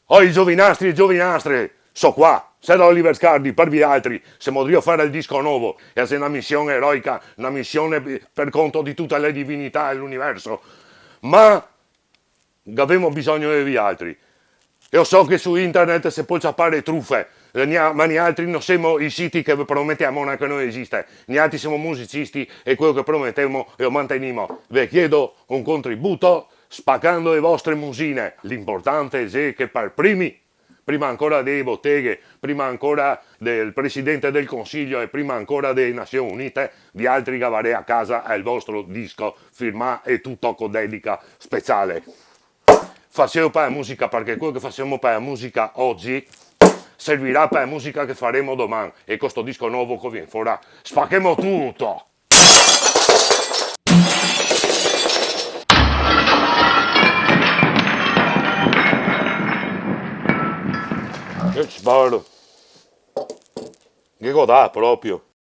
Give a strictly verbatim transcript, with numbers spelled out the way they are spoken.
Oi, giovinastri e giovinastre, so qua, Sir Oliver Scardi, par vialtri, semo drio far el disco novo, e xe na mision eroica, na mision pe-, par conto de tute le divinità de l'universo. Ma gavemo bisogno de vialtri. E lo so che su internet se pol ciapar trufe, e nia-, ma nialtri no semo i siti che ve promete a mona che no esiste. Nialtri semo musicisti e queo che prometemo lo mantenimo. Ve chiedo un contributo spacando le vostre musine. L'importante xe che par primi, prima ancora dele boteghe, prima ancora del Presidente del Consiglio e prima ancora dele Nasion Unite, vialtri gavarè a casa el vostro disco firmà e tuto co dedica speciale. Faseo par la musica, parché queo che fasemo par la musica ogi servirà par la musica che faremo doman, e co sto disco novo che vien fora spachemo tuto! Che sbalo! Che godà proprio!